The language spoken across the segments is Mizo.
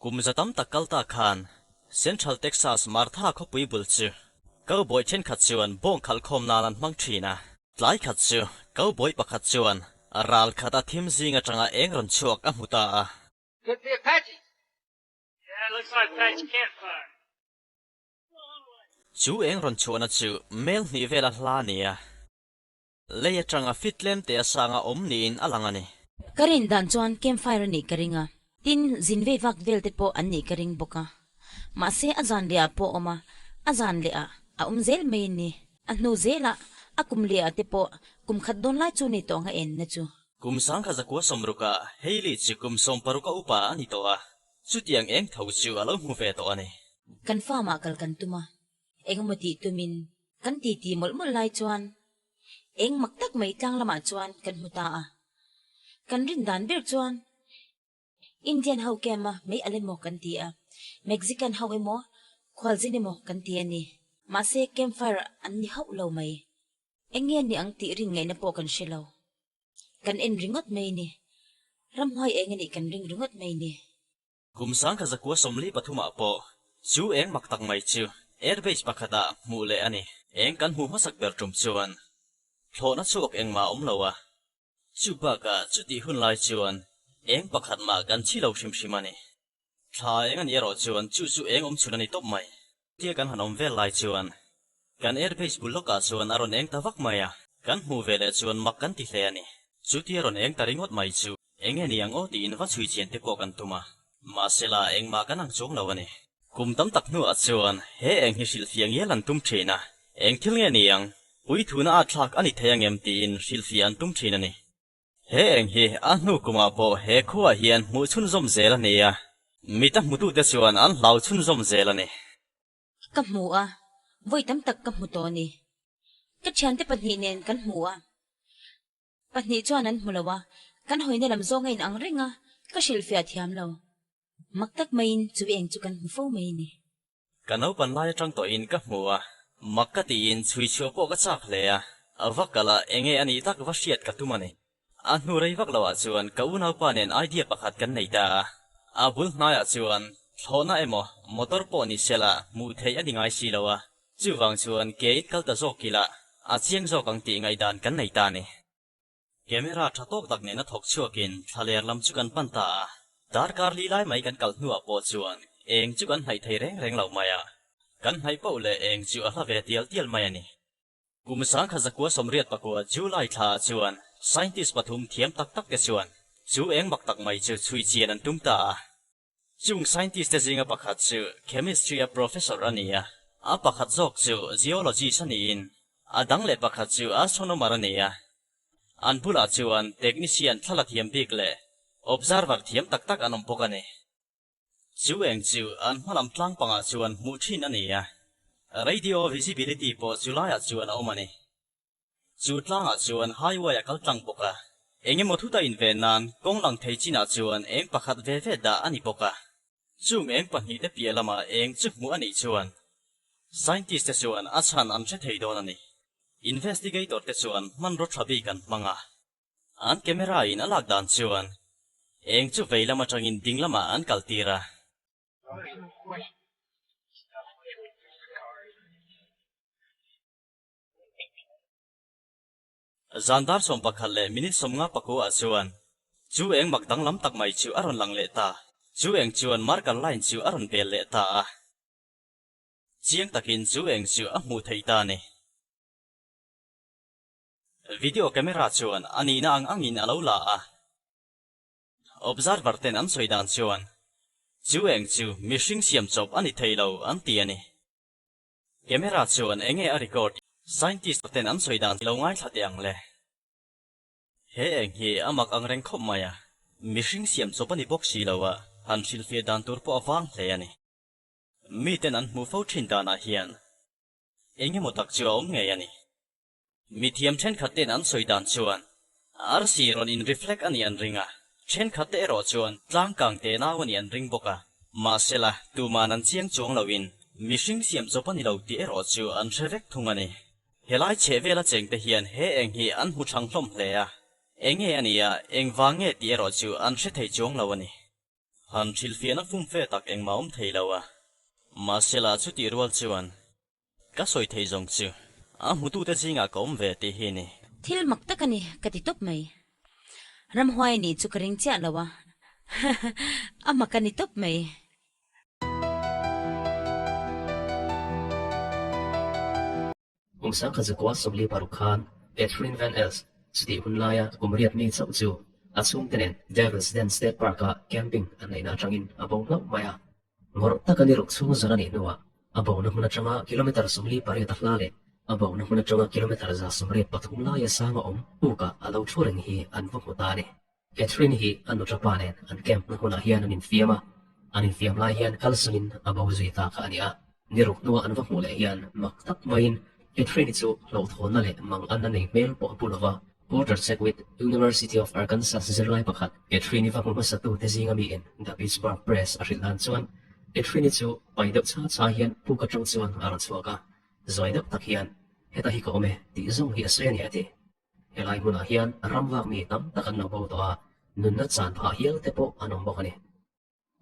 Kum za tam tak kal ta khan Central Texas Martha khawpui bul chu cowboy thenkhat chuan bawng khalh khawm nan an hmang thin a. Tlai khat chu cowboy pakhat chuan ral khat a thim zing atanga eng rawn chhuak a hmu ta a. Could be Apaches. Yeah, looks like Apache campfire. Chu eng rawn chhuahna chu mel hnih vela hla a ni a. Lei atanga fit tlem te a sanga awm niin a lang a ni. Ka rin dan chuan campfire a nih ka ring a, tin zin vei vak vel te pawh an nih ka ring bawk a. Mahse a zan leh ah pawh awm a, a zan leh ah a awm zel mai a ni. A hnu zel ah a kum leh ah te pawh kum khat dawn lai chu ni tawh ang a enna chu. Kum sangkha zakua sawmruk ah Hailey chu kum 60 a upa a ni tawh a, chutiang eng tho chu a lo hmu ve tawh a ni. Kan farm ah kal kan tum a, Engemaw tih tumin kan titi mawlh mawlh lai chuan eng mak tak mai tlang lamah chuan kan hmu ta a. Kan rin dan ber chuan Indian ho camp a mei al emaw kan ti a, Mexican ho emaw khualzin emaw kan ti a ni. Mahse campfire an ni hauh lo mai. Eng nge ni ang tih rin ngaihna pawh kan hre lo. Kan en ringawt mai ni. Ramhuai eng a nih kan ring ringawt mai ni. Kum sangkha zakua 43 ah pawh chu eng mak tak mai chu airbase pakhat ah hmuh leh a ni. Eng kan hmuh hmasak ber tum chuan thlawhna chhuak engmah a awm lo a, chu bakah chutih hun lai chuan eng pakhat mah kan chhi lo hrim hrim a ni. Thla eng a nih erawh chuan chu chu eng awm chhun a ni tawp mai. Tia kan han awm vel lai chuan kan airbase bul lawkah chuan a rawn eng ta vak mai a, kan hmuh ve leh chuan mak kan ti hle a ni. Chutia rawn eng ta ringawt mai chu eng nge ni ang aw tiin va chhui chian te pawh kan tum a, mahsela engmah kan ang chuang lo a ni. Kum tam tak hnuah chuan he eng hi hrilhfiah ngial an tum thin a, eng thil nge ni ang, puithuna a thlak a ni thei angem tiin hrilhfiah an tum thin a ni. He eng hi a hnu kumah pawh he khuaah hian hmuh chhunzawm zel a ni a, mita hmutute chuan an hlau chhunzawm zel a ni. Ka hmu a, vawi tam tak ka hmu tawh a ni. Ka thiante pahnih nen kan hmu a, pahnih chuan an hmu lo a, kan hawina lam zawng a inang reng a, ka hrilhfiah thiam lo. Mak tak maiin chu eng chu kan hmu fo mai a ni. Ka naupan lai atang tawhin ka hmu a, mak ka tiin chhui chhuah pawh ka chak hle a, a va kal a enge a nih tak va hriat ka tum a ni. A hnu rei vak loah chuan ka unaupa nen idea pakhat kan nei ta a, a bul hnaiah chuan thlawhna emaw motor pawh ni sela hmuh theih a ni ngai si lo a, chuvang chuan ke in kal ta zawk ila a chiang zawk ang tih ngaihdan kan nei ta a ni. Camera tha tawk tak nena thawk chhuakin thlaler lam chu kan pan ta a, darkar li lai mai kan kal hnuah pawh chuan eng chu kan hnaih thei reng reng lo mai a, kan hnaih poh leh eng chu a hla ve tial tial mai a ni. Kum sangkha zakua 84 July thla ah chuan scientist pathum thiam tak tak te chuan chu eng mak tak mai chu chhui chian an tum ta a. Chung scientist te zinga pakhat chu chemistry a professor a ni a, a pakhat zawk chu geologist a niin a dang leh pakhat chu astronomer a ni a. An bulah chuan technician thla la thiam bik leh observer thiam tak tak an awm bawk a ni. Chu eng chu an hmalam tlang pangah chuan hmuh thin a ni a, radio visibility pawh chu laiah chuan a awm a ni. Chu tlangah chuan highway a kal tlang bawk a, eng emaw thuta inven nan kawng lang thei chinah chuan eng pakhat ve ve dah a ni bawk a. Chung eng pahnih te piah lamah eng chu hmuh a nih chuan scientist te chuan a chhan an hre thei dawn a ni. Investigator te chuan hmanraw tha bik an hmang a, an camera in a lak dan chuan eng chu vei lam atangin ding lamah an kal tir a. Zan dar 11 leh minute 50 pakua ah chuan chu eng mak danglam tak mai chu a rawn lang leh ta. Chu eng chuan marker line chu a rawn bel leh ta a. Chiang takin chu eng chu a hmuh theih ta a ni. Video camera chuan a nihna ang angin a lo la a. Observer ten an sawi dan chuan chu eng chu mihring siam chawp a ni thei lo an ti a ni. Camera chuan enge a record? Scientist ten an sawi dan lo ngaithla teh ang le. He eng hi a mak ang reng khawp mai a, mihring siam chawp a ni bawk si lo a, han hrilhfiah dan tur pawh a vang hle a ni. Miten an hmuh fo thin danah hian eng emaw tak chu a awm ngei a ni. Mithiam thenkhat ten an sawi dan chuan arsi rawn in reflect a nih an ring a, thenkhat te erawh chuan tlang kang te nau a nih an ring bawk a. Mahsela, tuman an chiang chuang loin mihring siam chawp a ni lo tih erawh chu an hre vek thung a ni. Helai chheh vela cheng te hian he eng hi an hmu thang hlawm hle a, enge a nia, engvang nge tih erawh chu an hre thei chuang lo a ni. Han hrilhfiahna fumfe tak engmah awm thei lo a, mahsela chutih rual chuan ka sawi thei zawng chu a hmutute zingah ka awm ve tih hi ni. Thil mak tak a ni ka ti tawp mai. Ramhuai nih chu ka ring chiah lo a, a mak a ni tawp mai. Kum sangkhat zakua 46 khan Catherine Van Els chutih hun laia kum riat mi chauh chu a chhungte nen Devil's Den State Park-a camping an neihna atangin a bo hlauh mai a. Ngawrh taka ni ruk chhung zan a nih hnuah a bona hmun atanga kilometre 48 a hla leh a bona hmun atanga kilometre 183 laia sang a awm pukah a lo thu reng hi an va hmu ta a ni. Catherine hi a nuṭa pa nen an camp na hmunah hian an infiam a, an infiam lai hian kalsunin a bo zui ta kha a ni a. Ni ruk hnua an va hmuh leh hian mak tak maiin Catherine-i chu hlauhthawnna leh mang anna nei hmel pawh a pu lo va. Porter Checkwit, University of Arkansas zirlai pakhat, Catherine-i va hmu hmasatute zinga miin The Pittsburgh Press a hrilh dan chuan Catherine-i chu pai deuh chha chha hian puk aṭang chuan a rawn chhuak a, zawi deuh tak hian, Heta hi ka awm e, tih zawng hi a sawi a ni a ti. Helai hmunah hian ram vak mi tam tak an lo bo tawh a, nunna chan phah hial te pawh an awm bawk a ni.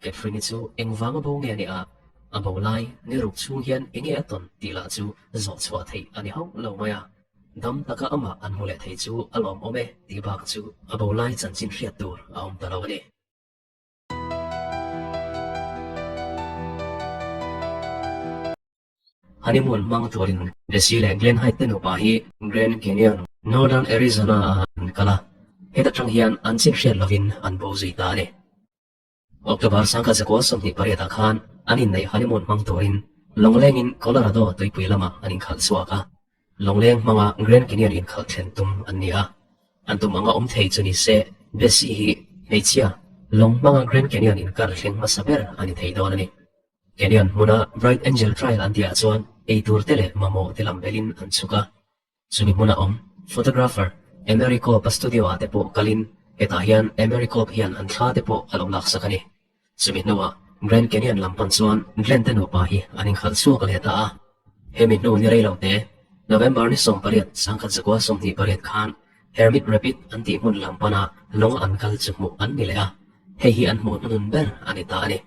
Catherine-i chu engvanga bo nge a nih a, a bo lai ni ruk chhung hian enge a tawn tih lah chu zawh chhuah theih a ni hauh lo mai a. Dam taka amah an hmu leh thei chu a lawmawm e tih bak chu a bo lai chanchin hriat tur a awm ta lo a ni. Honeymoon hmang turin Bessie leh Glenn Hyde te nupa hi Grand Canyon, Northern Arizona ah an kal a, heta tang hian an chin hriat lovin an bo zui ta a ni. October 1928 ah khan an inneih honeymoon hmang turin lawnglengin Colorado tuipui lamah an inkhalh chhuak a, lawngleng hmanga Grand Canyon inkhalh thlen tum an ni a. An tum anga awm thei chu ni se, Bessie hi hmeichhia lawng hmanga Grand Canyon inkar thleng hmasa ber a ni thei dawn a ni. Canyon hmuna Bright Angel Trail an tihah chuan eitur te leh mamawh te lam belin an chhuk a. Chumi hmuna awm photographer Emery Cobb-a studio-ah te pawh kalin hetah hian Emery Cobb hian an thla te pawh a lo laksak a ni. Chumi hnuah Grand Canyon lam pan chuan Glenn te nupa hi an inkhalh chhuak leh ta a. Hemi hnu ni rei lo te, November ni 18, 1928 khan Hermit Rapid an tih hmun lam pana lawng an kal chu hmuh an ni leh a, hei hi an hmuh hnuhnun ber a ni ta a ni.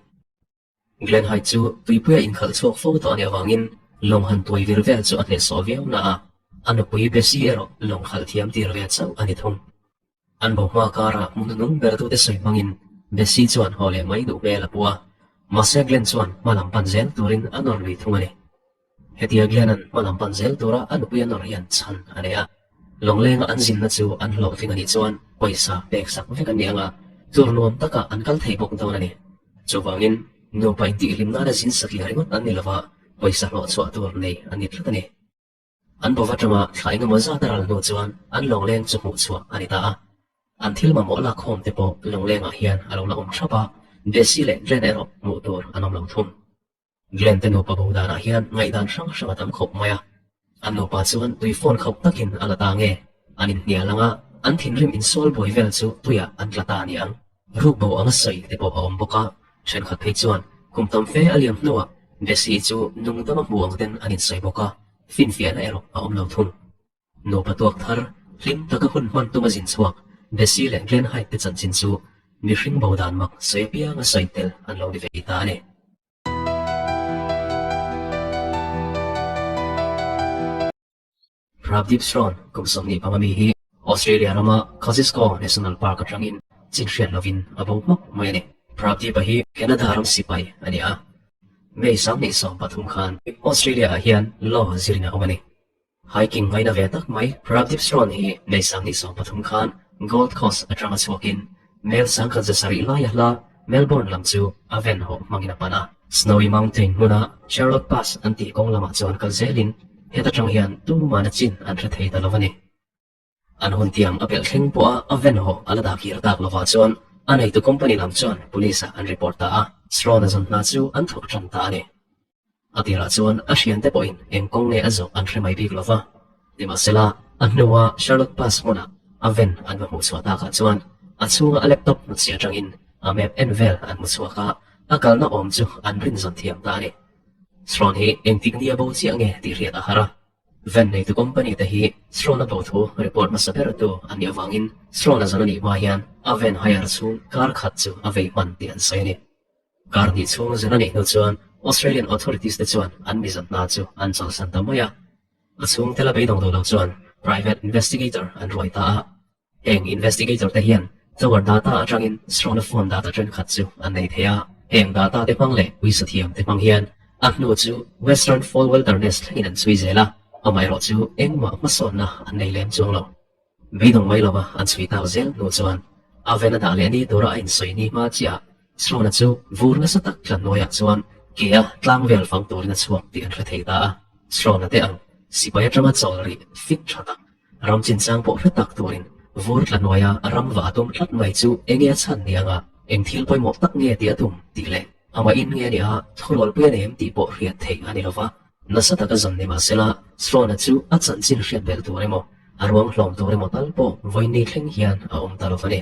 Glen Hyde chu tuipuia inkhalh chhuak fo tawh a nih avangin lawng han tuai vir vel chu a hnehsawh viau na a, a nupui Bessie erawh lawng khalh thiam tir ve chauh a ni thung. An bo hma karah hmu hnuhnung bertute sawi hmangin Bessie chuan haw leh mai duh hmel a pu a, mahse Glen chuan hma lam pan zel turin a nawr lui thung a ni. Hetia Glenn-a'n hma lam pan zel tura a nupui a nawr hian chhan a nei a. Lawnglenga an zinna chu an hlawhtling a nih chuan pawisa pek sak vek an ni ang a, tur nuam takah an kal thei bawk dawn a ni. Chuvangin, nupa intihhlim nana zin satliah ringawt an ni lova, pawisa hlawh chhuah tur nei an ni tlat a ni. An bova tanga thla engemaw zat a ral hnu chuan an lawngleng chu hmuh chhuah a ni ta a. An thil mamawh lakkhawm te pawh lawnglengah hian a lo la awm thap a, Bessie leh Glenn erawh hmuh tur an awm lo thung. Glenn te nupa bo danah hian ngaihdan hrang hrang a tam khawp mai a. An nupa chuan tui phone khauh takin a la ta nge? An inhnial ang a, an thinrim insual buai vel chu tuiah an tla ta a ni ang. Ruk bo anga sawi te pawh a awm bawk a, thenkhat phei chuan kum tam fe a liam hnuah Bessie chu nungdama hmu ang ten an insawi bawk a, finfiahna erawh a awm lo thung. Nupa tuak thar, hlim taka hun hman tuma zin chhuak Bessie leh Glenn Hyde te chanchin chu mihring bo dan mak sawi apianga sawi tel an lo ni ve ta a ni. Prabdeep Sron, kum 25 mi hi Australia rama Kosciuszko National Park atangin chin hriat lovin a bo hmak mai a ni. Prabdeep-a hi Canada ram sipai a ni a, May 2013 khan Australia-ah hian law zirin a awm a ni. Hiking ngaina ve tak mai Prabdeep Sron hi May 2013 khan Gold Coast atanga chhuakin Mel 1700 laia hla Melbourne lam chu a ven hawh hmangin a pan a. Snowy Mountain hmuna Charlotte Pass an tih kawng lamah chuan kal zelin heta tang hian tumahna chin an hre thei ta lo a ni. An hun tiam a pelh thleng pawha a ven hawh a la dah kir tak lovah chuan a neitu company lam chuan police ah an report ta a, Sron-a zawn hna chu an thawk tan ta a ni. A tirah chuan a hriante pawhin eng kawng nge a zawh an hre mai bik lova, nimahsela a hnua Charlotte Pass hmuna a ven an va hmuh chhuah takah chuan a chhunga a laptop hnutchhiah atangin a map en vel an hmu chhuak a, a kalna awm chu an rinzawn thiam ta a ni. Sron hi engtik nia bo chiah nge tih hriat a har a. Ven neitu company te hi Sron a bo thu report hmasa ber tu an nih avangin Sron a zawn a nih hma hian a ven hire chhung kar khat chu a vei hman tih an sawi a ni. Kar hnih chhung zir a nih hnu chuan Australian authorities te chuan an mizat hna chu an chawlhsan ta mai a. A chhungte la beidawng duh lo chuan private investigator an ruai ta a. Heng investigator te hian tower data atangin Srona phone data thenkhat chu an nei thei a. Heng data te hmang leh uisa thiam te hmang hian a hnu chu Western Fall Wilderness thlengin an chhui zel a, amaherawh chu engmah hmasawnna an nei lem chuang lo. Beidawng mai lova an chhui tak zel hnu chuan a ven a dah leh ni tura a insawi ni hma chiah Srona chu vur nasa tak tla hnuaiah chuan ke a tlang vel fang turin a chhuak tih an hre thei ta a. Srona te ang sipai atanga chawl rih fit tha tak, ram chinchang pawh hre tak turin vur tla hnuaia ram va a tum tlat mai chu enge a chhan ni anga eng thil pawimawh tak nge tih a tum tih leh amah in nge a nih a thurualpui a nem tih pawh hriat theih a ni lova. Nasa taka zan ni mahsela, Srona chu a chanchin hriat belh tur emaw, a ruang hlawm tur emaw tal pawh vawiin ni thleng hian a awm ta lo va ni.